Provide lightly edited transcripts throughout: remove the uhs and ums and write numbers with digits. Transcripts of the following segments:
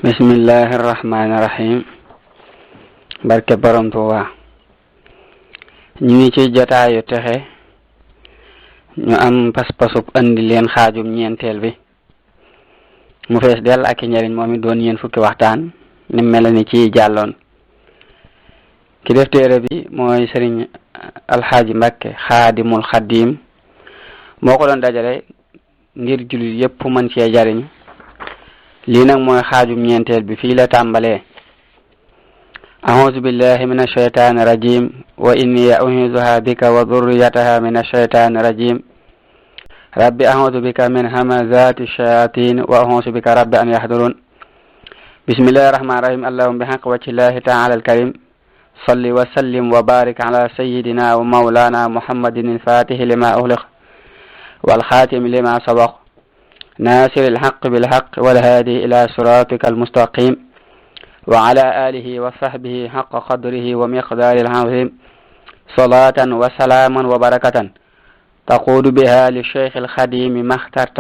bismillahi rahmaani rahim barke borom Tuuba ñu ngi ci jotaayu texe ñu am pas-pasub andi leen xaajum ñeenteel bi mu fees dell ak i njariñ moom it doon ñeen fukki waxtaan ni mel ni ci jàlloon ki def téere bi mooy sëriñ alxaaji Mbàkke xaadimul xaddiim moo ko doon dajale ngir jullit yépp mën cee jariñ lii nag mooy xaajum ñeenteel bi fii la tàmbalee a'uuzu billahi min ashaytaani rajim wa inni u'iizuha bika wa dhurriyataha min ashaytaani rajim rabbi a'uuzu bika min hamazati shayatin wa a'uuzu bika rabbi an yahdurun bismillahi rahmani rahim allahumma bihaqqi wajhillahi ta'ala al-karim salli wa sallim wa barik ala sayyidina wa mawlana muhammadin al-fatihi lima ughliqa wal khatimi lima sabaqa ناصر الحق بالحق والهادي إلى صراطك المستقيم وعلى آله وصحبه حق قدره ومقدار العظيم صلاة وسلاما وبركة تقود بها للشيخ الخديم ما اخترت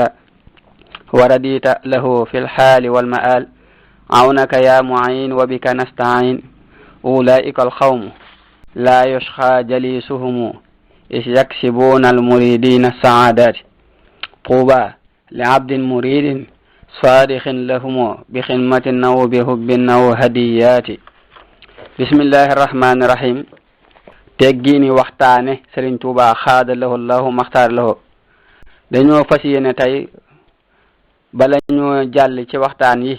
ورديت له في الحال والمآل عونك يا معين وبك نستعين أولئك القوم لا يشقى جليسهم إذ يكسبون المريدين السعادات طوبى لعبد مريد صادق لهم بخدمة أو بحب أو هديات بسم الله الرحمن الرحيم teggini waxtaane Serigne Touba xaada lahu Allahu maxtaar lahu dañoo fas yéene tey bala ñu jàll ci waxtaan yi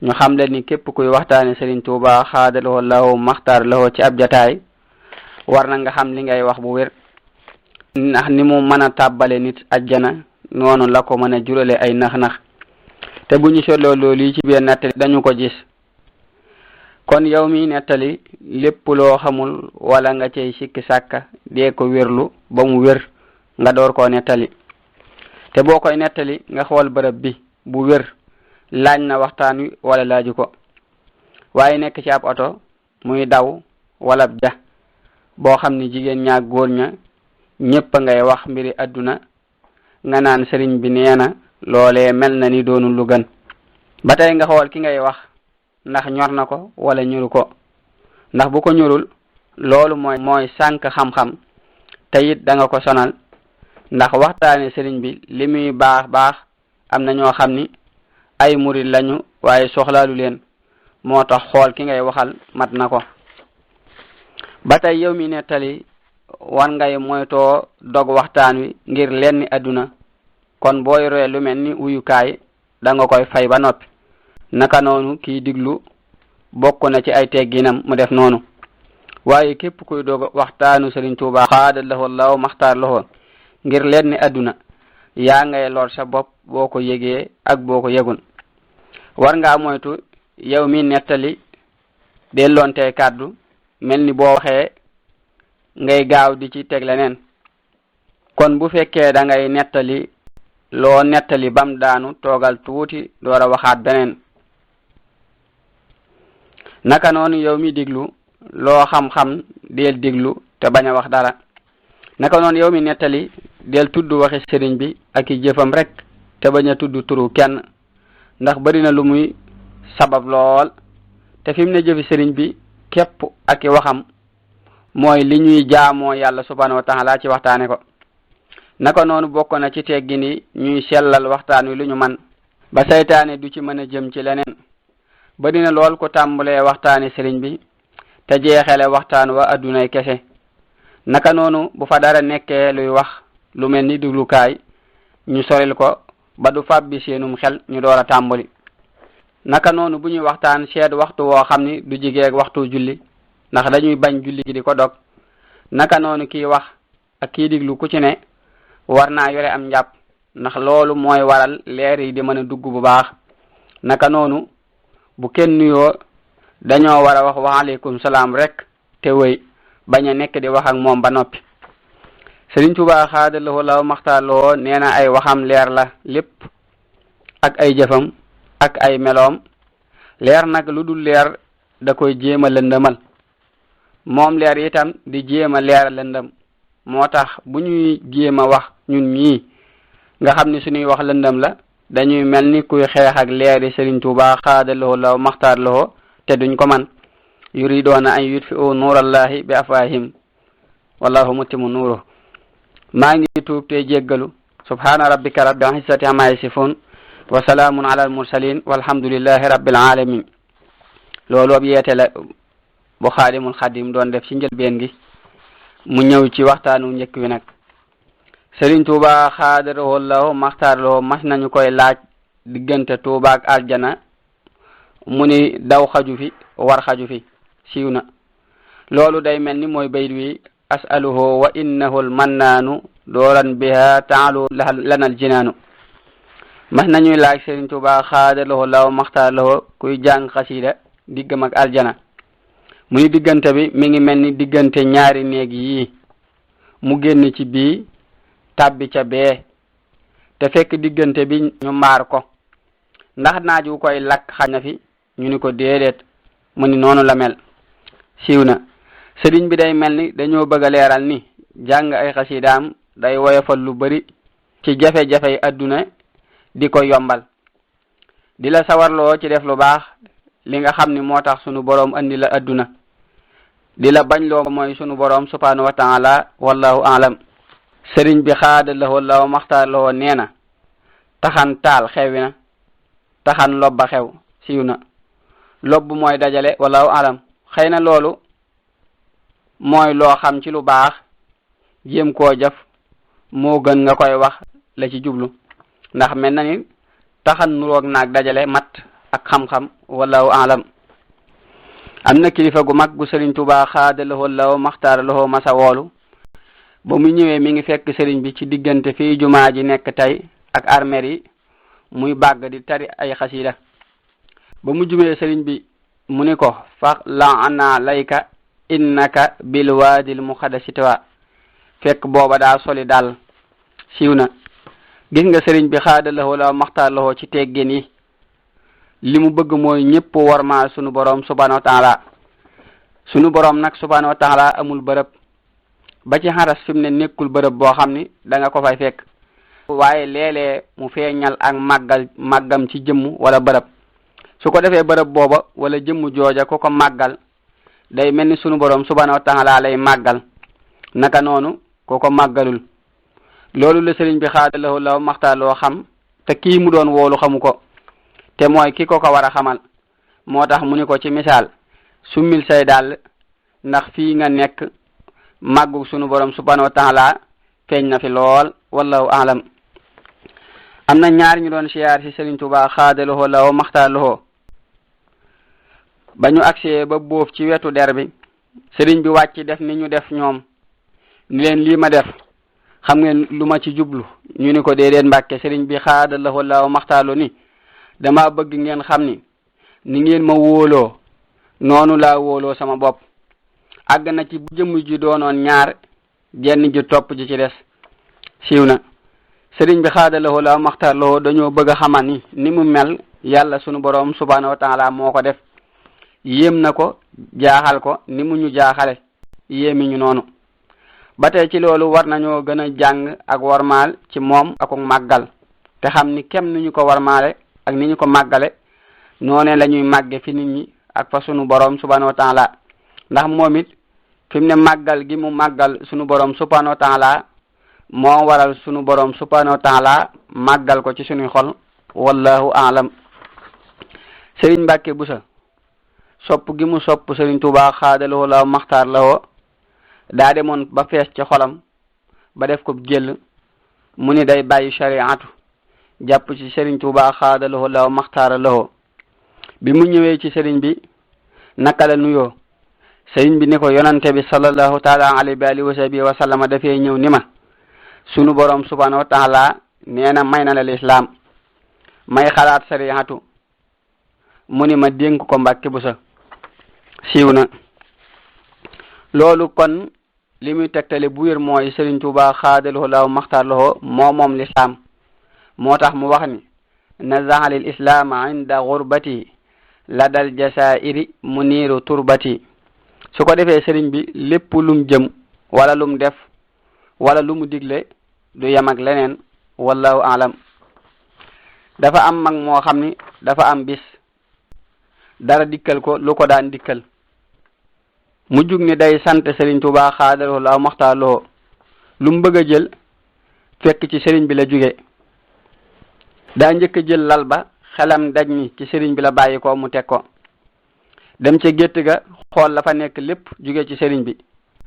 ñu xam le ni képp kuy waxtaane Serigne Touba xaada lahu Allahu maxtaar lahu ci ab jataay war na nga xam li ngay wax bu wér ndax ni mu mën a tàbbale nit ajjana noonu la ko mën a jurale ay nax-nax te bu ñu seetloo loolu yi ci biir nettali dañu ko gis kon yow mi nettali lépp loo xamul wala nga cey sikki sàkka dee ko wérlu ba mu wér nga door koo nettali te boo koy nettali nga xool bërëb bi bu wér laaj na waxtaan wi wala laaju ko waaye nekk ci ab oto muy daw wala ja boo xam ni jigéen ñaa góor ña ñépp ngay wax mbiri adduna nga naan sëriñ bi nee na loolee mel na ni doonul lu gën ba tey nga xool ki ngay wax ndax ñor na ko wala ñuru ko ndax bu ko ñurul loolu mooy sànk xam-xam te it da nga ko sonal ndax waxtaane sëriñ bi li muy baax am na ñoo xam ni ay murid lañu waaye soxlaalu leen moo tax xool ki ngay waxal mat na ko ba tey yow mi nettali war ngay moytoo dog waxtaan wi ngir lenni adduna kon booy roye lu mel ni uyukaay da nga koy fay ba noppi naka noonu kiy diglu bokk na ci ay tegginam mu def noonu waaye képp kuy dog waxtaanu Serigne Touba xaada lahu Allahu maxtaar lahu ngir lenni adduna yaa ngay lor sa bopp boo ko yëgee ak boo ko yëgun war ngaa moytu yow mi nettali delloonte kàddu mel ni boo waxee ngay gaaw di ci teg leneen kon bu fekkee da ngay nettali loo nettali bam daanu toogal tuuti door a waxaat beneen naka noonu yow mi diglu loo xam-xam del diglu te bañ a wax dara naka noonu yow mi nettali del tudd waxi sëriñ bi ak i jëfam rek te bañ a tudd turu kenn ndax bari na lu muy sabab lool te fi mu ne jëfi sëriñ bi képp ak i waxam mooy li ñuy jaamoo yàlla subhanahu wa taala ci waxtaane ko naka noonu bokk na ci teggi ni ñuy sellal waxtaan wi lu ñu man ba saytaane du ci mën a jëm ci leneen ba dina lool ko tàmbalee waxtaane sëriñ bi te jeexele waxtaan wa addunay kese naka noonu bu fa dara nekkee luy wax lu mel ni duglukaay ñu soril ko ba du fàbbi seenum xel ñu door a tàmbali naka noonu bu ñuy waxtaan seet waxtu woo xam ni du jigeeg waxtu julli ndax dañuy bañ julli gi di ko dog naka noonu kii wax ak kii diglu ku ci ne war naa yore am njàpp ndax loolu mooy waral leer yi di mën a dugg bu baax naka noonu bu kenn nuyoo dañoo war a wax waaleykum salaam rek te wéy bañ a nekk di wax ak moom ba noppi Serigne Touba xaada lahu Allahu maxtaar lahu nee na ay waxam leer la lépp ak ay jëfam ak ay meloom leer nag lu dul leer da koy jéem a lëndëmal moom leer itam di jéem a leer lëndëm moo tax bu ñuy jéem a wax ñun ñii nga xam ne suñuy wax lëndëm la dañuy mel ni kuy xeex ak leeri Sëriñ Tuubaa xaadaloo law maxtaar loo te duñ ko man yuridoona an yutfi'u nuurallahi bi afwaahim wallahu mutimmu nuuru. maa ngi tuub te jéggalu. subhaana rabbika rabbil izzati ammaa yasifuun wa salaamun ala al mursalin walhamdulillahi rabbil alamin. loolu ab yeete la bu Xaadimul Xadim doon def ci njëlbeen gi mu ñëw ci waxtaanu njëkk wi nag. Sëriñ Tuubaa xaadaloo law maxtaar loo mas nañu koy laaj diggante Tuubaa ak aljana mu ni daw xaju fi war xaju fi siiw na. loolu day mel ni mooy bayt wi as'aluhu wa innahu almannaanu dooran biha taalu lanal jinaanu. mas nañuy laaj Sëriñ Tuubaa xaadaloo law maxtaar loo kuy jàng xasida diggam ak aljana mu ni diggante bi mi ngi mel ni diggante ñaari néeg yii mu génn ci bii tàbbi ca bee te fekk diggante bi ñu maar ko ndax naaj wu koy lakk xaj na fi ñu ni ko déedéet mu ni noonu la mel siiw na. sëriñ bi day mel ni dañoo bëgg a leeral ni jàng ay xasidaam day woyofal lu bari ci jafe-jafey adduna di ko yombal di la sawarloo ci def lu baax li nga xam ni moo tax sunu boroom andi la adduna di la bañ loo mooy sunu boroom subhanahu wa taala wallahu alam. sëriñ bi xaadaloo law maxtaar loo nee na taxan taal xewi na taxan lobba xew siiw na. lobb mooy dajale wallahu alam. xëy na loolu mooy loo xam ci lu baax jéem koo jëf moo gën nga koy wax la ci jublu ndax mel na ni taxan nuroog naag dajale mat ak xam-xam wallahu alam. am na kilifa gu mag gu Sëriñ Tuubaa xaadaloo law maxtaar loo masa woolu ba mu ñëwee mi ngi fekk sëriñ bi ci diggante fii jumaa ji nekk tey ak armeer yi muy bàgg di tari ay xasida ba mu jumee sëriñ bi mu ni ko fa la ana layka innaka bil waadil muqaddasi tawa fekk booba daa soli daal siiw na. gis nga sëriñ bi xaadaloo la maxtaar loo ci teggin yi li mu bëgg mooy ñëpp warmaal sunu borom subhanahu wa taala. sunu borom nag subhanahu wa taala amul bërëb ba ci xaras fi mu ne nekkul bërëb boo xam ni da nga ko fay fekk waaye léeg-léeg mu feeñal ak màggam ci jëmm wala bërëb su ko defee bërëb booba wala jëmm jooja ko màggal day mel ni sunu borom subhanahu wa taala lay màggal naka noonu ko màggalul. loolu la sëriñ bi xaadaloo law maxtaar loo xam te kii mu doon woolu xamu ko te mooy ki ko war a xamal moo tax mu ni ko ci misaal summil say dàll ndax fii nga nekk màggu sunu borom subhanahu wa taala feeñ na fi lool wallahu alam. am na ñaar ñu doon siyaar ci Sëriñ Tuubaa xaadaloo law maxtaar loo ba ñu agsee ba boof ci wetu der bi sëriñ bi wàcc def ni ñu def ñoom ni leen lii ma def xam ngeen lu ma ci jublu ñu ni ko déedéet Mbàkke. sëriñ bi xaadaloo law maxtaar loo ni dama bëgg ngeen xam ni ngeen ma wóoloo noonu laa wóoloo sama bopp. àgg na ci bu jëmm ji doonoon ñaar jenn ji topp ji ci des siiw na. sëriñ bi xaadaloo law maxtaar loo dañoo bëgg a xamal ni mu mel yàlla sunu borom subhanahu wa taala moo ko def yéem na ko jaaxal ko ni mu ñu jaaxale yéemi ñu noonu. ba tey ci loolu war nañoo gën a jàng ak warmaal ci moom ak màggal te xam ni kem ni ñu ko warmaale ak ni ñu ko màggale noone la ñuy màgge fi nit ñi ak fa sunu borom subhanahu wa taala ndax moom it fi mu ne màggal gi mu màggal sunu borom subhanahu wa taala moo waral sunu borom subhanahu wa taala màggal ko ci sunuy xol wallahu alam. Sëriñ Mbàkke Buso sopp gi mu sopp Sëriñ Tuubaa xaadaloo law maxtaar loo daa demoon ba fees ci xolam ba def ko jël mu ni day bàyyi shariatu jàpp ci Sëriñ Tuubaa xaadaloo law maxtaar loo. bi mu ñëwee ci sëriñ bi naka la nuyoo sëriñ bi ni ko yonante bi sallallahu taala alayhi wa alihi wa sahbihi wa sallama dafee ñëw ni ma sunu borom subhanahu wa taala nee na may na la lislaam may xalaat shariatu mu ni ma dénk ko Mbàkke Buso siiw na. loolu kon li muy tegtale bu wér mooy Sëriñ Tuubaa xaadaloo law maxtaar loo moom lislaam moo tax mu wax ni nazaha lil islam inda gurbati ladal jasairi muniru turbati. su ko defee sëriñ bi lépp lum jëm wala lum def wala lu mu digle du yem ak leneen wallahu alam. dafa am mag moo xam ni dafa am bis dara dikkal ko lu ko daan dikkal mu jug ni day sant Serigne Touba xaadaloo la maxtaaloo lu mu bëgg a jël fekk ci Serigne bi la jóge daa njëkk a jël lal ba xelam daj ni ci Serigne bi la bàyyi ko mu teg ko dem ca gétt ga xool la fa nekk lépp jóge ci Serigne bi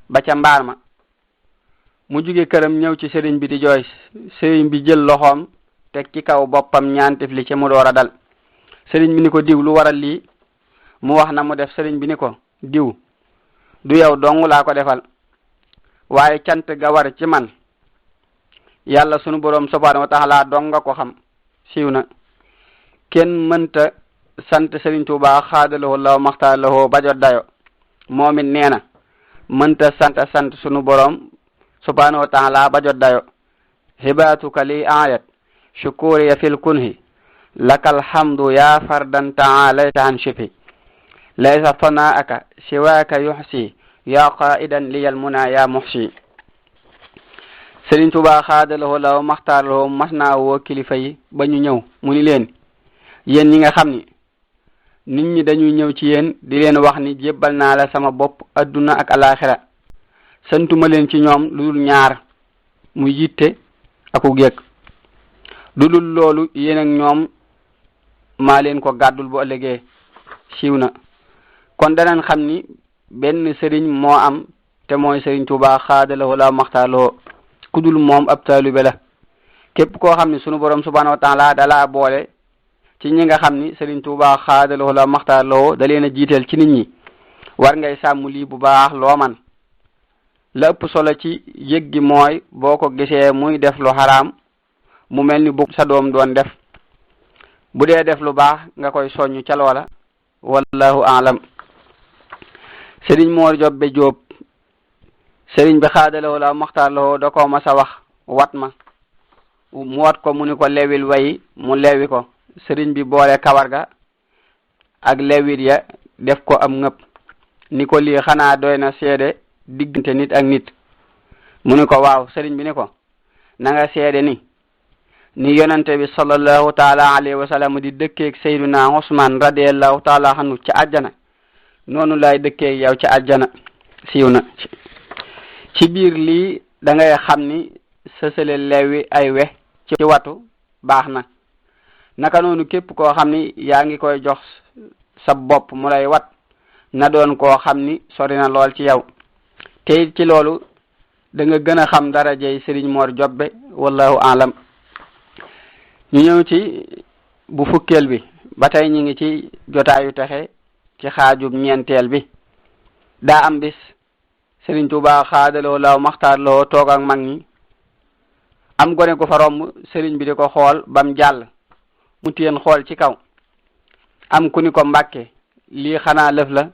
ba ca mbaar ma mu jóge këram ñëw ci Serigne bi di jooy Serigne bi jël loxoom teg ci kaw boppam ñaantif li ci mu door a dal Serigne bi ni ko diw lu waral lii mu wax na mu def Serigne bi ni ko diw du yow dong laa ko defal waaye cant ga war ci man yàlla sunu boroom subhanahu wa taala dong nga ko xam siiw na kenn mënta sant Serigne Touba xaadaloo la maxtaaloo ba jot dayo moom it nee na mënta sant sunu boroom subhanahu wa taala ba jot dayo hibaatuka li ayat shukuriya fil kunhi lakal hamdu ya fardan taalayta an shifi laysa fanaaka siwaaka yuxsi ya qaidan liyal muna ya muxsi Serigne Touba xaadaloo la maxtaaloo mas naa woo kilifa yi ba ñu ñëw mu ni leen yéen ñi nga xam ni nit ñi dañuy ñëw ci yéen di leen wax ni jébbal naa la sama bopp adduna ak alaxira santuma leen ci ñoom lu dul ñaar mu yitte aku géeg lu dul loolu yéen ak ñoom maa leen ko gàddul bu ëllëgee siiw na kon danañ xam ni benn sëriñ moo am te mooy Serigne Touba xaadaloo la maxtaaloo ku dul moom ab taalibe la képp koo xam ni sunu borom subhanahu wa taala dalaa boole ci ñi nga xam ni Serigne Touba xaadaloo la maxtaaloo da leen a jiital ci nit ñi war ngay sàmm lii bu baax loo man la ëpp solo ci yëg gi mooy boo ko gisee muy def lu xaraam mu mel ni bu sa doom doon def bu dee def lu baax nga koy soññ ca loola wallahu aalam Serigne Mor Jobbe Jóob Serigne bi xaadaloo la maxtaaloo da ko mas a wax wat ma mu wat ko mu ni ko lewil way mu lewi ko Serigne bi boole kawar ga ak lewit ya def ko am ngëpp ni ko lii xanaa doy na seede diggante nit ak nit mu ni ko waaw Serigne bi ni ko na nga seede ni yonente bi sallallahu taala alayhi wa sallam di dëkkeeg Seydina Usmaan radiallahu taala anhu ci àjjana noonu lay dëkkeeg yow ci àjjana siiw na ci biir lii da ngay xam ni sësale lewi ay we ci watu baax na naka noonu képp koo xam ni yaa ngi koy jox sa bopp mu lay wat na doon koo xam ni sori na lool ci yow te ci loolu da nga gën a xam darajey Serigne Mor Jobbe wallahu alam ñu ñëw ci bu fukkeel bi ba tey ñu ngi ci jotaayu texe ci xaajub ñeenteel bi daa am bis Serigne Touba xaadaloo la maxtaaloo toog ak mag ñi am gone ko fa romb Serigne bi di ko xool bam jàll mu téyen xool ci kaw am ku ni ko Mbàkke lii xanaa lëf la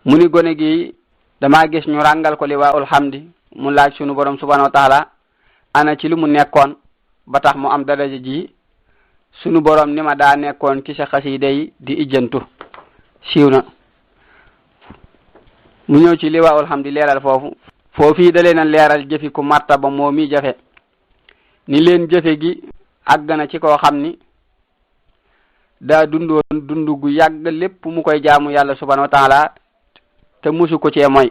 mu ni gone gi dama gis ñu ràngal ko li waa alhamdi mu laaj sunu borom subhanahu wa taala ana ci lu mu nekkoon ba tax mu am daraja ji sunu borom ni ma daa nekkoon ci sa xasida yi di ijjantu siiw na mu ñëw ci li waa alhamdi leeral foofii da leen a leeral jëfi ku martaba moo mi jafe ni leen jëfe gi àgg na ci koo xam ni daa dundoon dund gu yàgg lépp mu koy jaamu yàlla subhanahu wa taala te musu ko cee mooy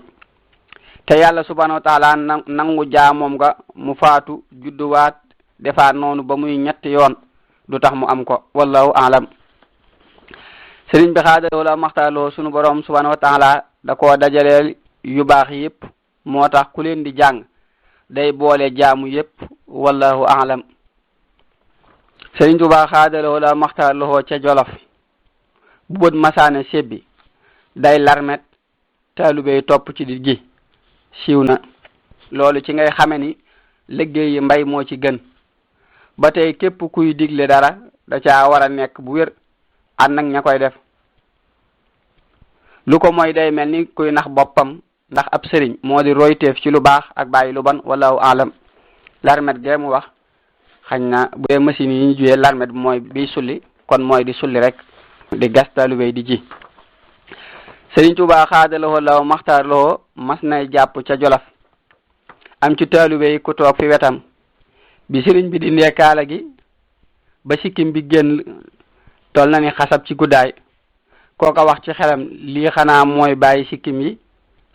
te yàlla subhanahu wa taala nangu jaamoom nga mu faatu judduwaat defaat noonu ba muy ñetti yoon du tax mu am ko wallahu alam Serigne bi xaadaloo la maxtaaloo sunu borom subhanahu wa taala da koo dajaleel yu baax yépp moo tax ku leen di jàng day boole jaamu yépp wallahu alam Serigne Touba xaadaloo la maxtaaloo ca Jolof bu bët masaane sebbi day larmet taalubey topp ci di gi siiw na loolu ci ngay xame ni liggéeyi mbay moo ci gën ba tey képp kuy digle dara da caa war a nekk bu wér ànd ak ña koy def lu ko mooy day mel ni kuy nax boppam ndax ab sëriñ moo di royteef ci lu baax ak bàyyi lu ban wallahu alam larmet gee mu wax xañ na bu dee machine yi ñu juyee larmet bi mooy biy sulli kon mooy di sulli rek di gas taalubéy di ji Serigne Touba xaadaloo law maxtaar loo mas nay jàpp ca Jolof am ci taalubéy ku toog fi wetam bi Serigne bi di ndee kaala gi ba sikkim bi génn tol na ni xasab ci guddaay kooka wax ci xelam lii xanaa mooy bàyyi sikkim yi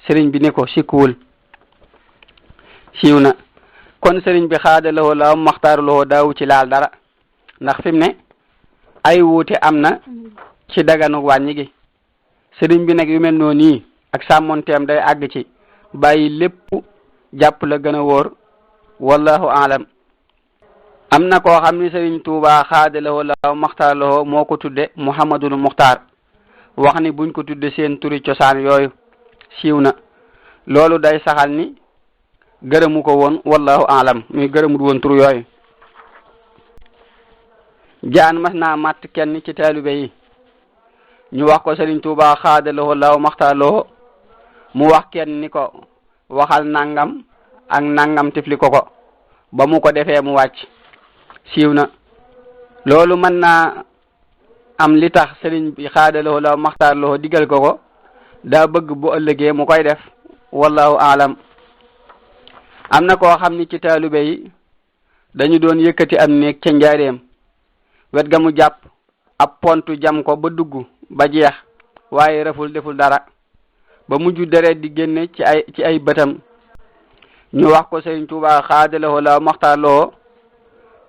sëriñ bi ni ko sikkuwul siiw na kon sëriñ bi xaada lawoo la maxtaaru lawoo daawu ci laal dara ndax fi mu ne ay wuute am na ci daganu wàññi gi sëriñ bi nag yu mel noonu nii ak sàmmonteem day àgg ci bàyyi lépp jàpp la gën a wóor wallahu alam am na koo xam ni sëriñ Tuubaa xaada lawoo la maxtaar lawoo moo ko tudde Muhammadul Muxtaar wax ni buñ ko tudde seen turi cosaan yooyu siiw na loolu day saxal ni gërëmu ko woon wallahu alam muy gërëmut woon tur yooyu jaan mas naa matt kenn ci taalibe yi ñu wax ko Sëriñ Tuubaa xaada lawoo la maxtaar lawoo mu wax kenn ni ko waxal nangam ak nangam tifli ko ba mu ko defee mu wàcc siiw na loolu mën naa am li tax sëriñ bi xaada lawoo la maxtaar lawoo digal ko daa bëgg bu ëllëgee mu koy def wallahu alam am na koo xam ni ci taalibe yi dañu doon yëkkati am néeg ca njaareem wet ga mu jàpp ab pontu jam ko ba dugg ba jeex waaye raful deful dara ba mujj deret di génne ci ay bëtam ñu wax ko Sëriñ Tuubaa xaada lawoo la maxtaar lawoo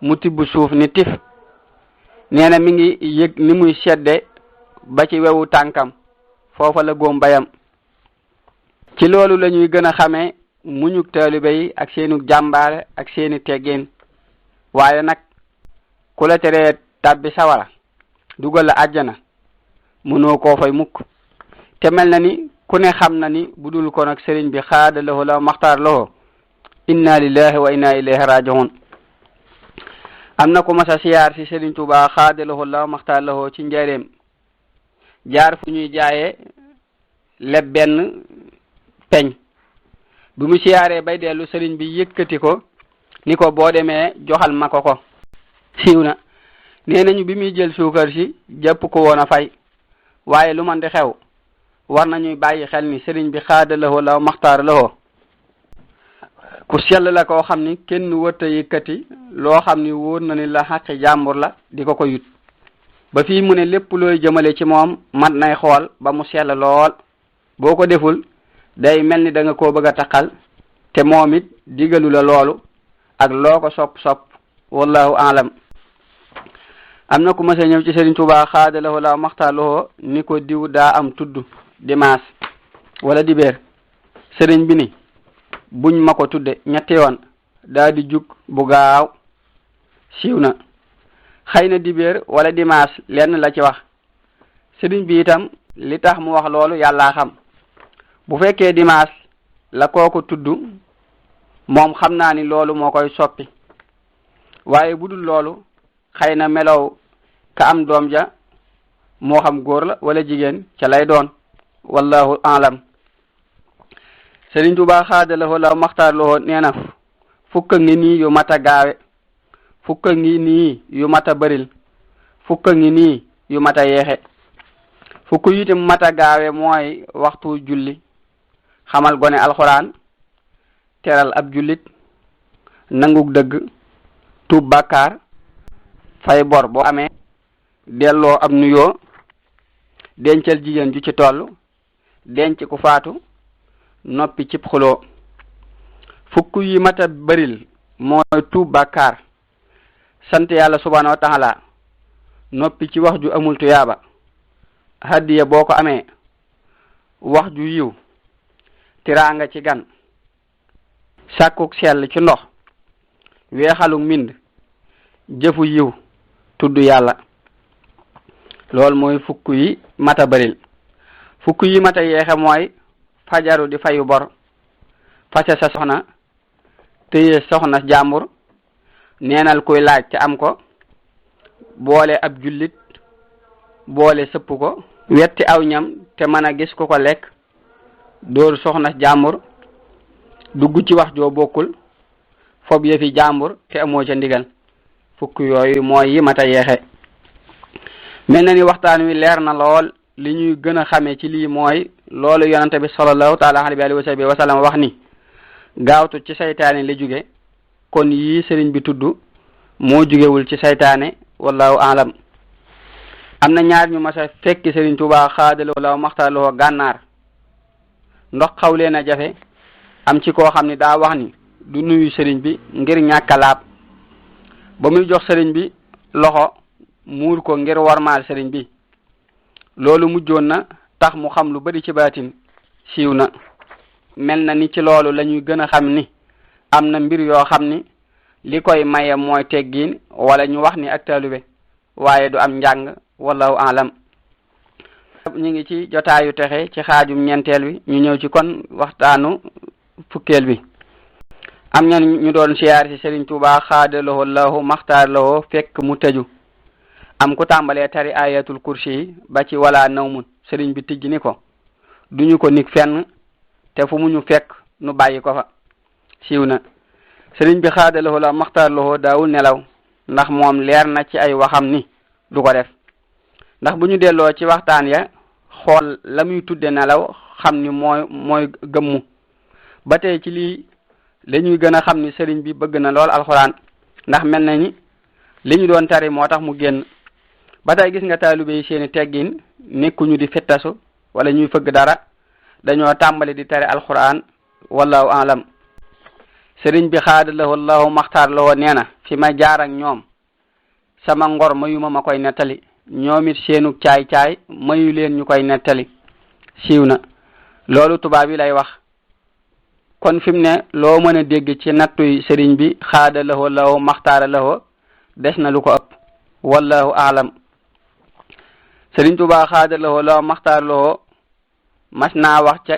mu tibb suuf ni tif nee na mi ngi yëg ni muy sedde ba ci wewu tànkam foofa la góom bayam ci loolu la ñuy gën a xamee muñuk taalibe yi ak seenu jàmbaare ak seeni teggin waaye nag ku la teree tàbbi sawara dugal la àjjana mënoo koo fay mukk te mel na ni ku ne xam na ni budul ko nag sëriñ bi xaada lawoo la maxtaar lawoo inna lillahi wa inna ilayhi raji'un am na ku mas a siyaar si Sëriñ Tuubaa xaada lawoo la maxtaar lawoo ci njaareem jaar fu ñuy jaayee leb benn peñ bi mu siyaaree bay dellu sëriñ bi yëkkati ko ni ko boo demee joxal ma ko siiw na nee nañu bi muy jël suukar si jàpp ko woon a fay waaye lu man di xew war nañuy bàyyi xel ni sëriñ bi xaada lawoo la maxtaar lawoo ku sell la koo xam ni kenn wërta yëkkati loo xam ni wóor na ni la xaqi jàmbur la di ko yut ba fii mu ne lépp looy jëmale ci moom mat nay xool ba mu sell lool boo ko deful day mel ni da nga koo bëgg a taqal te moom it digalu la loolu ak loo ko sopp wallahu alam am na ku mas a ñëw ci Sëriñ Tuubaa xaada lawoo la maxtaar lawoo ni ko diw daa am tudd dimanche wala dibéer sëriñ bi ni buñ ma ko tudde ñetti yoon daa di jug bu gaaw siiw na xëy na dibéer wala dimanche lenn la ci wax sëriñ bi itam li tax mu wax loolu yàllaa xam bu fekkee dimanche la kooku tudd moom xam naa ni loolu moo koy soppi waaye bu dul loolu xëy na melow ka am doom ja moo xam góor la wala jigéen ca lay doon wallahu alam Sëriñ Tuubaa xaada lawoo la maxtaar lawoo nee na fukk ngi nii yu mat a gaawe fukk ngi nii yu mat a bëril fukk ngi nii yu mat a yeexe fukk yitam mat a gaawe mooy waxtu julli xamal gone alxuraan teral ab jullit nangug dëgg tuub bàkkaar fay bor boo amee delloo ab nuyoo dencal jigéen ju ci toll denc ku faatu noppi cib xuloo fukk yi mata bëril mooy tuub bàkkaar sant yàlla subhanahu wa taala noppi ci wax ju amul tuyaaba hadiya boo ko amee wax ju yiw tiraanga ci gan sàkkuk sell ci ndox weexaluk mbind jëfu yiw tudd yàlla loolu mooy fukk yi mata bëril fukk yi mata yeexe mooy fajaru di fayu bor fase sa soxna téye soxna jàmbur neenal kuy laaj te am ko boole ab jullit boole sëpp ko wetti aw ñam te mën a gis ku ko lekk dóor soxna jàmbur dugg ci wax joo bokkul fob yëfi jàmbur te amoo ca ndigal fukk yooyu mooy yi mata yeexe mel na ni waxtaan wi leer na lool li ñuy gën a xamee ci lii mooy loolu yonante bi sallallahu taala alayhi wa sallam wax ni gaawtu ci saytaane la jóge kon yii sëriñ bi tudd moo jugewul ci saytaane wallahu aalam. am na ñaar ñu mas a fekki Sëriñ Tuubaa xaadaloo la maxtarloo gànnaar ndox xaw leen a jafe am ci koo xam ne daa wax ni du nuyu sëriñ bi ngir ñàkk a laab ba muy jox sëriñ bi loxo muur ko ngir warmaal sëriñ bi loolu mujjoon na tax mu xam lu bari ci baatin siiw na. mel na ni ci loolu la ñuy gën a xam ni am na mbir yoo xam ni li koy maye mooy teggiin wala ñu wax ni ak taalube waaye du am njàng wallahu alam. ñu ngi ci jotaayu texe ci xaajum ñeenteel bi ñu ñëw ci kon waxtaanu fukkeel bi. am na ñu doon siyaar ci Sëriñ Tuubaa xaadaloo lahu maxtaar lahu fekk mu tëju am ku tàmbalee tari ayatul kursi yi ba ci wala nawmun sëriñ bi tijji ni ko duñu ko nig fenn te fu mu ñu fekk nu bàyyi ko fa siiw na. sëriñ bi xaadaloo la maxtaar lahu daawul nelaw ndax moom leer na ci ay waxam ni du ko def ndax bu ñu delloo ci waxtaan ya xool la muy tudde nelaw xam ni mooy gëmmu. ba tey ci lii lañuy gën a xam ni sëriñ bi bëgg na lool alxuraan ndax mel na ni li ñu doon tari moo tax mu génn. ba tey gis nga taalibe yi seeni teggin nekkuñu di fettasu wala ñuy fëgg dara dañoo tàmbali di tari alxuraan wallahu alam. sëriñ bi xaadaloo wallahu maxtaar loo nee na fi ma jaar ak ñoom sama ngor mayuma ma koy nettali ñoom it seenu caay-caay mayu leen ñu koy nettali siiw na. loolu tubaab yi lay wax. kon fi mu ne loo mën a dégg ci nattuy sëriñ bi xaadaloo lahu maxtaara lahu des na lu ko ëpp wallahu alam. Sëriñ Tuubaa xaadaloo lahu maxtaara lahu mas naa wax ca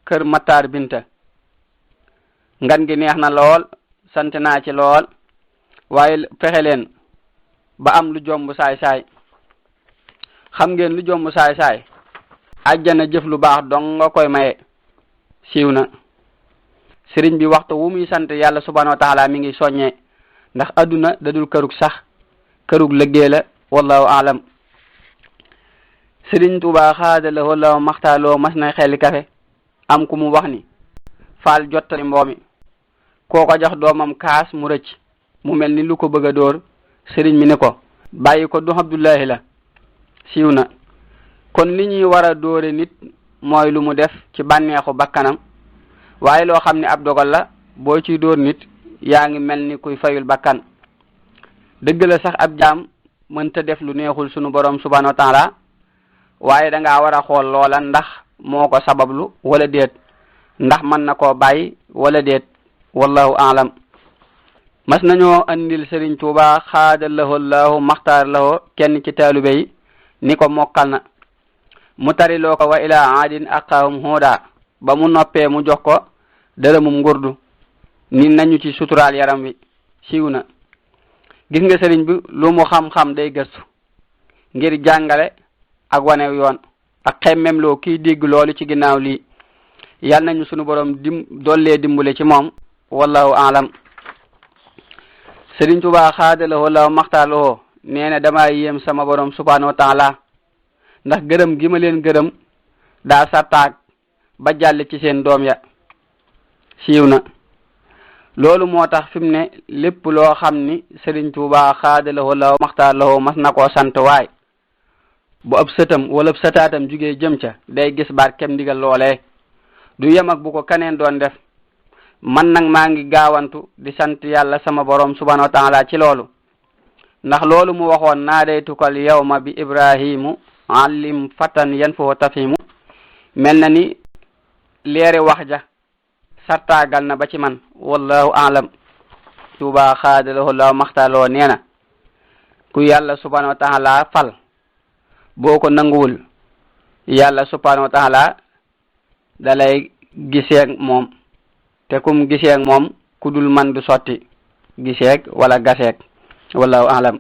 kër Matar Binta ngan gi neex na lool sant naa ci lool waaye fexe leen ba am lu jomb saay-saay. xam ngeen lu jomb saay-saay àjjana jëf lu baax dong nga koy maye siiw na. sëriñ bi waxtu wu muy sant yàlla subhanahu wa taala mi ngi soññee ndax adduna dadul kërug sax kërug liggéey la wallahu alam. Sëriñ Tuubaa xaadaloo lahu maxtaar lahu mas na xelli kafe am ku mu wax ni faal jottali mboomi koo ko jox doomam kaas mu rëcc mu mel ni lu ko bëgg a dóor sëriñ mi ni ko bàyyi ko du Abdullahi la siiw na. kon li ñuy war a dóore nit mooy lu mu def ci bànneexu bakkanam waaye loo xam ne ab dogal la boo ciy dóor nit yaa ngi mel ni kuy fayul bakkan. dëgg la sax ab jaam mënta def lu neexul sunu borom subhanahu wa taala waaye da ngaa war a xool loola ndax moo ko sabablu wala déet ndax mën na koo bàyyi wala déet wallahu alam. mas nañoo andil Sëriñ Tuubaa xaadaloo lahu maxtaar lahu kenn ci taalibe yi ni ko mokkal na mu tariloo ko wa ila aadin aqaahum huuda ba mu noppee mu jox ko dërëmum ngurdu ni nañu ci suturaal yaram wi siiw na. gis nga sëriñ bi lu mu xam-xam day gëstu ngir jàngale ak wane yoon ak xemmem loo kiy dégg loolu ci ginnaaw lii yal nañu sunu borom dollee dimbule ci moom wallahu alam. Sëriñ Tuubaa xaadaloo lahu maxtaar lahu nee na damaa yéem sama borom subhanahu wa taala ndax gërëm gi ma leen gërëm daa sartaag ba jàll ci seen doom ya siiw na. loolu moo tax fi mu ne lépp loo xam ni Sëriñ Tuubaa xaadaloo lahu maxtaar lahu mas na koo sant waay bu ab sëtam wala ab sëtaatam jugee jëm ca day gis barkem ndigal loolee du yem ak bu ko keneen doon def. man nag maa ngi gaawantu di sant yàlla sama borom subhanahu wa taala ci loolu ndax loolu mu waxoon naadaytukal yawma bi ibrahimu allim fatan yan foo tafimu mel na ni leeri wax ja sartaagal na ba ci man wallahu alam. Tuubaa xaadaloo lahu maxtaar lahu nee na ku yàlla subhanahu wa taala fal boo ko nanguwul yàlla subhanahu wa taala dalay giseeg moom te kum giseeg moom ku dul man du sotti giseeg wala gaseeg wallahu alam.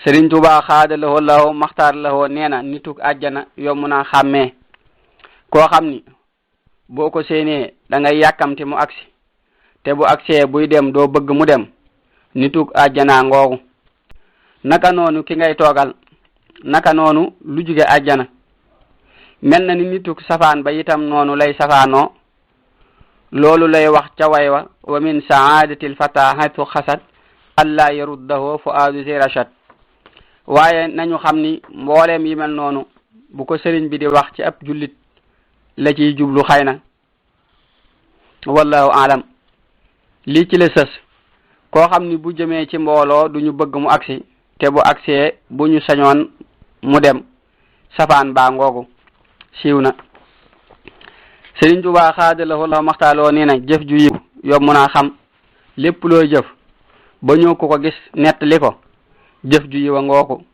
Sëriñ Tuubaa xaadaloo lahu maxtaar lahu nee na nituk àjjana yomb naa xàmmee koo xam ni boo ko séenee da ngay yàkkamti mu agsi te bu agsee buy dem doo bëgg mu dem nituk àjjana ngoogu. naka noonu ki ngay toogal naka noonu lu jóge àjjana mel na ni nituk safaan ba itam noonu lay safaanoo. loolu lay wax ca way wa min saadatil fata haytu xasat alla yaruddahu fuaadu zi rashad waaye nañu xam ni mbooleem yi mel noonu bu ko sëriñ bi di wax ci ab jullit la ciy jublu xëy na wallahu alam. lii ci la sës koo xam ni bu jëmee ci mbooloo duñu bëgg mu agsi te bu agsee bu ñu sañoon mu dem safaan baa ngoogu siiw na. Sëriñ Tuubaa xaadalawoo la maxtaaloo nee na jëf ju yiw yomb naa xam lépp looy jëf ba ñëw ko gis nettali ko jëf ju yiw a ngooku.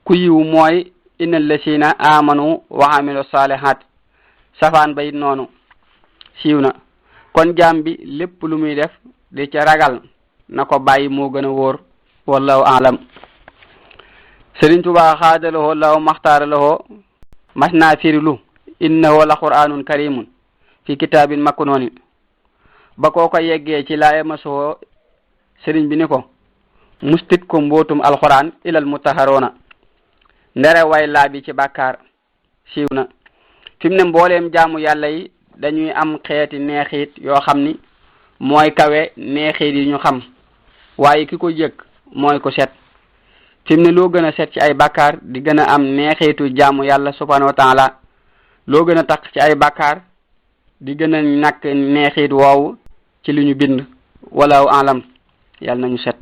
ku yiw mooy innal lasina amanu wa amilu salihat safaan ba it noonu siiw na. kon jaam bi lépp lu muy def di ca ragal na ko bàyyi moo gën a wóor wallahu alam. Sëriñ Tuubaa xaadalawoo la maxtaaralawoo mas naa firilu innahu la qur'anun karimun fi kitabin maknunin ba koo ko yeggee ci laaye masoo sëriñ bi ni ko mustit ko mbootum alquran ilal mutaharona ndere way laa bi ci bàkkaar siiw na. fi mu ne mbooleem jaamu yàlla yi dañuy am xeeti neexit yoo xam ni mooy kawe neexit yi ñu xam waaye ki ko yëg mooy ko set. fi mu ne loo gën a set ci ay bàkkaar di gën a am neexitu jaamu yàlla subhanahu wa taala loo gën a takk ci ay bàkkaar di gën a nakk neexit woowu ci li ñu bind walaahu alam. yàlla nañu set.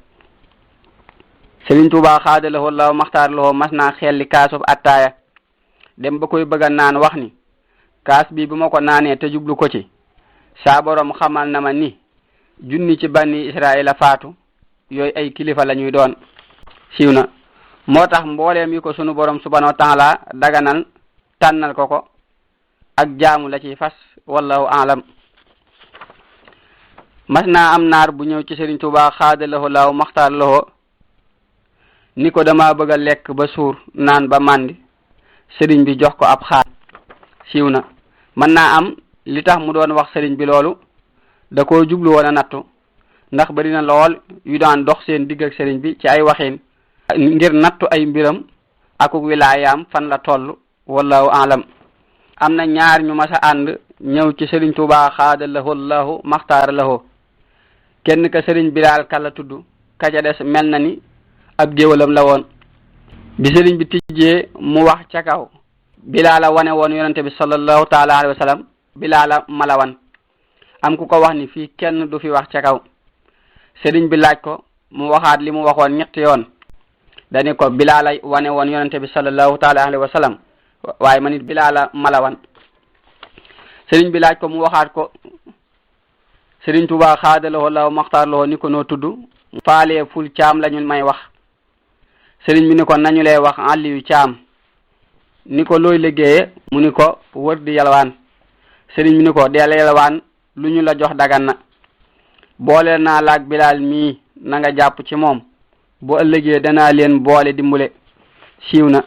Sëriñ Tuubaa xaadalawoo la maxtaaralawoo mas naa xelli kaasub attaaya dem ba koy bëgg a naan wax ni kaas bi bu ma ko naanee te jublu ko ci saa borom xamal na ma ni junni ci bani Israël a faatu yooyu ay kilifa la ñuy doon siiw na. moo tax mbooleem yi ko sunu borom subhanahu wa taala daganal tànnal ko ak jaamu la ci fas wallahu alam. mas naa am naar bu ñëw ci Sëriñ Tuubaa xaadalawoo la maxtaaralawoo ni ko dama bëgg a lekk ba suur naan ba màndi sëriñ bi jox ko ab xaal siiw na. mën naa am li tax mu doon wax sëriñ bi loolu da koo jublu woon a nattu ndax bari na lool yu daan dox seen digg ak sëriñ bi ci ay waxin ngir nattu ay mbiram akuk wilaayaam fan la toll wallahu alam. am na ñaar ñu mas a ànd ñëw ci Sëriñ Tuubaa xaadalawoo lahu maxtaaralawoo kenn ka sëriñ Bilaal Ka la tudd ka ca des mel na ni ab géwalam la woon. bi sëriñ bi tijjee mu wax ca kaw Bilaala wane woon yonente bi sallallahu taala alayhi wa sallam Bilaala malawan am ku ko wax ni fii kenn du fi wax ca kaw. sëriñ bi laaj ko mu waxaat li mu waxoon ñetti yoon dani ko Bilaala wane woon yonente bi sallallahu taala alayhi wa sallam waaye man it Bilaala malawan. sëriñ bi laaj ko mu waxaat ko Sëriñ Tuubaa xaadalawoo la maxtaaralawoo ni ko noo tudd faalee ful caam la ñu may wax. sëriñ bi ni ko nañu lay wax Aliyu Caam. ni ko looy liggéeye mu ni ko wër di yalwaan. sëriñ bi ni ko deel yalwaan lu ñu la jox dagan na boole naa laag Bilaal mii na nga jàpp ci moom bu ëllëgee danaa leen boole dimbule siiw na.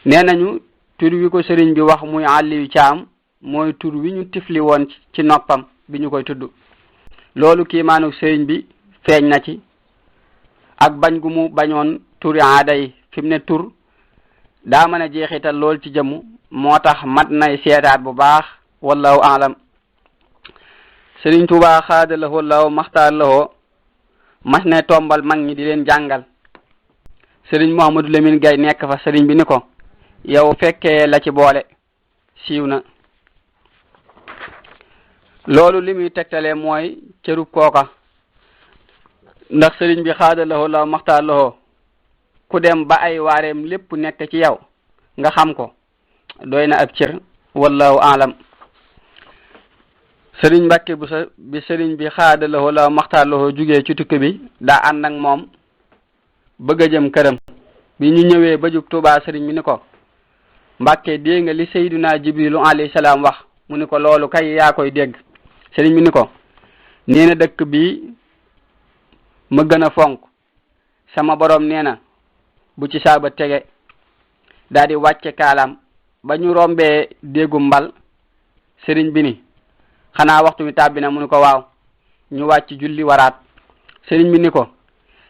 nee nañu tur wi ko sëriñ bi wax muy Aliyu Caam mooy tur wi ñu tifli woon ci noppam bi ñu koy tudd. loolu kiimaanu sëriñ bi feeñ na ci ak bañ gu mu bañoon turi aada yi. fi mu ne tur daa mën a jeexital lool ci jëmm moo tax mat nay seetaat bu baax wallahu alam. Sëriñ Tuubaa xaadalawoo la maxtaaralawoo mas ne tombal mag ñi di leen jàngal. sëriñ Mouhamadou Lamine Gaye nekk fa sëriñ bi ni ko yow fekkee la ci boole siiw na. loolu li muy tegtale mooy cërub kooka ndax sëriñ bi xaadalawoo la maxtaaralawoo ku dem ba ay waareem lépp nekk ci yow nga xam ko doy na ab cër wallahu alam. sëriñ Mbàkke bu sa bi sëriñ bi xaadalawoo la maxtaaralawoo jugee ci tukki bi daa ànd ak moom bëgg a jëm këram. bi ñu ñëwee ba jub Tuubaa sëriñ bi ni ko Mbàkke dégg nga li Seydina Jibrilu alayhi salaam wax mu ni ko loolu kay yaa koy dégg. sëriñ bi ni ko nee na dëkk bi ma gën a fonk sama borom nee na bu ci saaba tege daal di wàcce kaalaam ba ñu rombee déggu mbal sëriñ bi ni xanaa waxtu mi tàbbi na mu ni ko waaw ñu wàcc julli waraat. sëriñ bi ni ko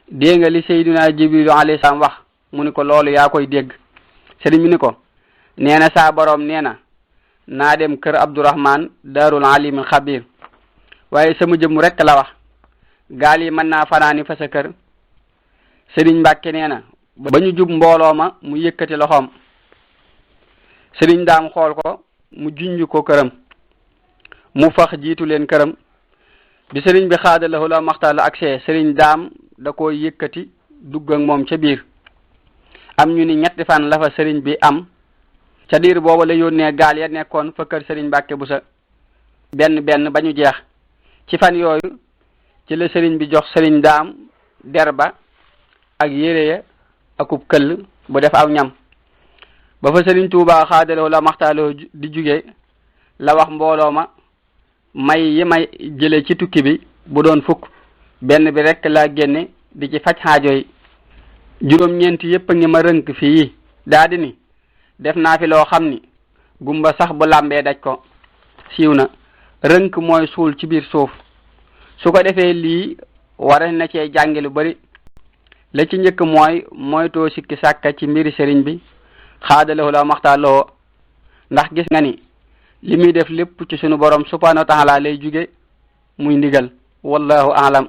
dégg nga li Seydina Jibrilu alayhi salaam wax mu ni ko loolu yaa koy dégg. sëriñ bi ni ko nee na saa borom nee na naa dem kër Abdourahman Daarul Alimul Xabir waaye sama jëmm rek la wax gaal yi mën naa fanaani fa sa kër. sëriñ Mbàkke nee na ba ñu jub mbooloo ma mu yëkkati loxoom. sëriñ daam xool ko mu junj ko këram mu fax jiitu leen këram. bi sëriñ bi xaada lahu la maxtaar la agsee sëriñ daam da ko yëkkati dugg ak moom ca biir. am ñu ni ñetti fan la fa sëriñ bi am ca diir booba la yónnee gaal ya nekkoon fa kër sëriñ Mbàkke Buso benn ba ñu jeex. ci fan yooyu ci la sëriñ bi jox sëriñ daam derba ak yére ya akub këll bu def aw ñam. ba fa sëriñ Tuubaa xaadaloo la maxtaaloo di jóge la wax mbooloo ma may yi may jële ci tukki bi bu doon fukk benn bi rek laa génne di ci faj xaajo yi. juróom-ñeenti yépp a ngi ma rënk fii daa di ni def naa fi loo xam ni gumba sax bu làmbee daj ko. siiw na rënk mooy suul ci biir suuf. su ko defee lii war na cee jànge lu bari. la ci njëkk mooy moytoo sikki sàkka ci mbiri sëriñ bi xaadaloo la maxtaaloo ndax gis nga ni li muy def lépp ci sunu borom subhanahu wa taala lay jóge muy ndigal. wallahu alam.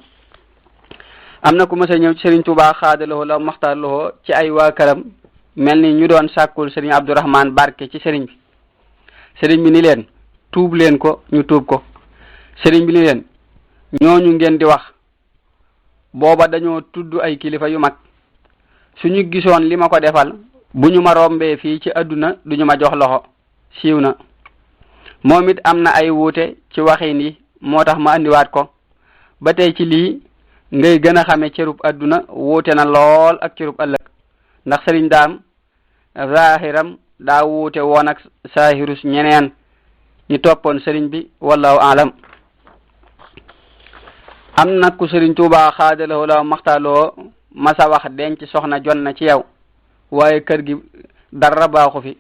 am na ku mas a ñëw ci sëriñ Tuubaa xaadaloo la maxtaaloo ci ay waa këram mel ni ñu doon sàkkul sëriñ Abdourahman barke ci sëriñ bi. sëriñ bi ni leen tuub leen ko ñu tuub ko. sëriñ bi ni leen ñooñu ngeen di wax booba dañoo tudd ay kilifa yu mag suñu gisoon li ma ko defal bu ñu ma rombee fii ci àdduna duñu ma jox loxo. siiw na. moom it am na ay wuute ci waxin yi moo tax ma andiwaat ko. ba tey ci lii ngay gën a xame cërub àdduna wuute na lool ak cërub ëllëg ndax sëriñ daam zahiram daa wuute woon ak sahirus ñeneen ñi toppoon sëriñ bi wallahu alam. am na ku sëriñ Tuubaa xaadaloo la maxtaaloo masa wax denc soxna jot na ci yow waaye kër gi dara baaxu fi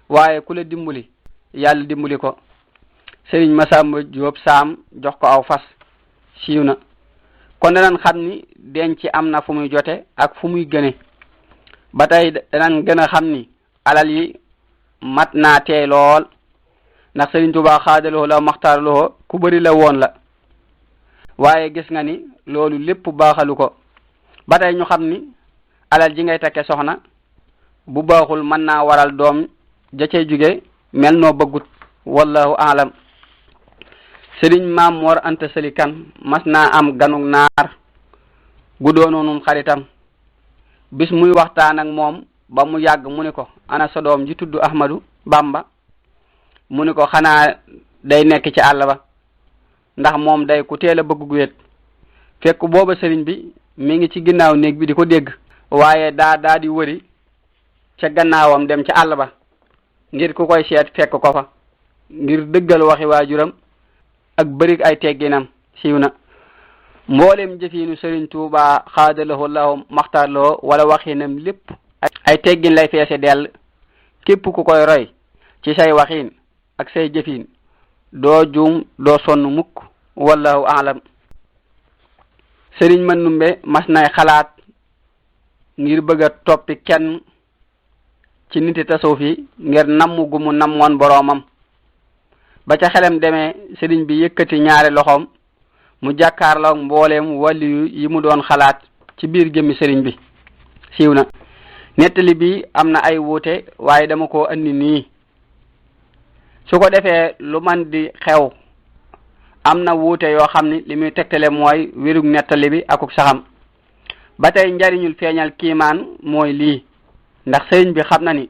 waaye ku la dimbali yàlla dimbali ko. sëriñ Masamba Jóob Saam jox ko aw fas. siiw na. kon danañ xam ni denc am na fu muy jote ak fu muy gëne. ba tey danañ gën a xam ni alal yi mat naa teey lool ndax sëriñ Tuubaa xaadaloo la maxtaaloo ku bëri la woon la waaye gis nga ni loolu lépp baaxalu ko. ba tey ñu xam ni alal ji ngay takke soxna bu baaxul mën naa waral doom ja cay jóge mel noo bëggut. wallahu alam. sëriñ Maam Mor Anta Sali Kan mas naa am ganug naar gu doonoonum xaritam. bis muy waxtaan ak moom ba mu yàgg mu ni ko ana sa doom ji tudd Ahmadu Bamba. mu ni ko xanaa day nekk ci àll ba ndax moom day ku teel a bëgg gu wéet. fekk booba sëriñ bi mi ngi ci ginnaaw néeg bi di ko dégg waaye daa di wëri ca gannaawam dem ca àll ba ngir ku koy seet fekk ko fa ngir dëggal waxi waajuram ak bërig ay tegginam. siiw na. mboolem jëfiinu sëriñ Tuubaa xaadaloo lahu maxtaarloo wala waxinam lépp ay teggin lay feese dell. képp ku koy roy ci say waxin ak say jëfin doo juum doo sonn mukk. wallahu alam. sëriñ Mandumbe mas nay xalaat ngir bëgg a toppi kenn ci niti tasawuf yi ngir namm gu mu nammoon boroomam. ba ca xelam demee sëriñ bi yëkkati ñaari loxoom mu jàkkaarloo mbooleem waliyu yi mu doon xalaat ci biir jëmmi sëriñ bi. siiw na. nettali bi am na ay wuute waaye dama ko andi nii. su ko defee lu man di xew am na wuute yoo xam ni li muy tegtale mooy wérug nettali bi akuk saxam. ba tey njariñul feeñal kiimaan mooy lii ndax sëriñ bi xam na ni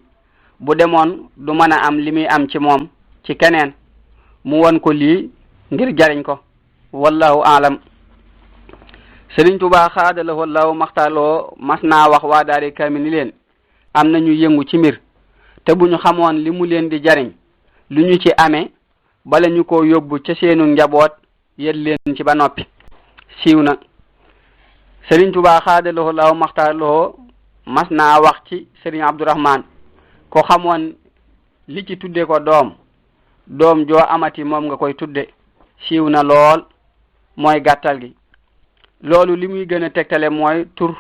bu demoon du mën a am li muy am ci moom ci keneen mu won ko lii ngir jariñ ko. wallahu alam. sëriñ Tuubaa xaadaloo wallahu maxtaaloo mas naa wax waa daari kaamil ni leen am na ñu yëngu ci mbir te bu ñu xamoon li mu leen di jariñ lu ñu ci amee bala ñu ko yóbbu ca seenu njaboot yët leen ci ba noppi. siiw na. sëriñ Tuubaa xaadaloo wallahu maxtaaloo mas naa wax ci sëriñ Abdourahman ko xamoon li ci tudde ko doom joo amati moom nga koy tudde. siiw na lool mooy gàttal gi. loolu li muy gën a tegtale mooy tur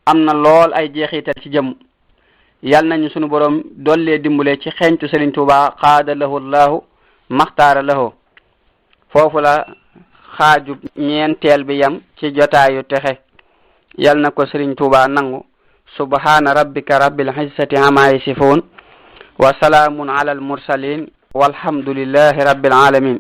am na lool ay jeexital ci jëmm. yal nañu sunu borom dollee dimbale ci xeeñtu sëriñ Tuubaa xaada lahu llahu maxtaara lahu. foofu la xaaju ñeenteel bi yam ci jotaayu texe. yal na ko sëriñ Tuubaa nangu subhana rabbika rabbil izzati amma yasifun wa salaamun ala al mursalin walhamdulillahi rabbil alamin.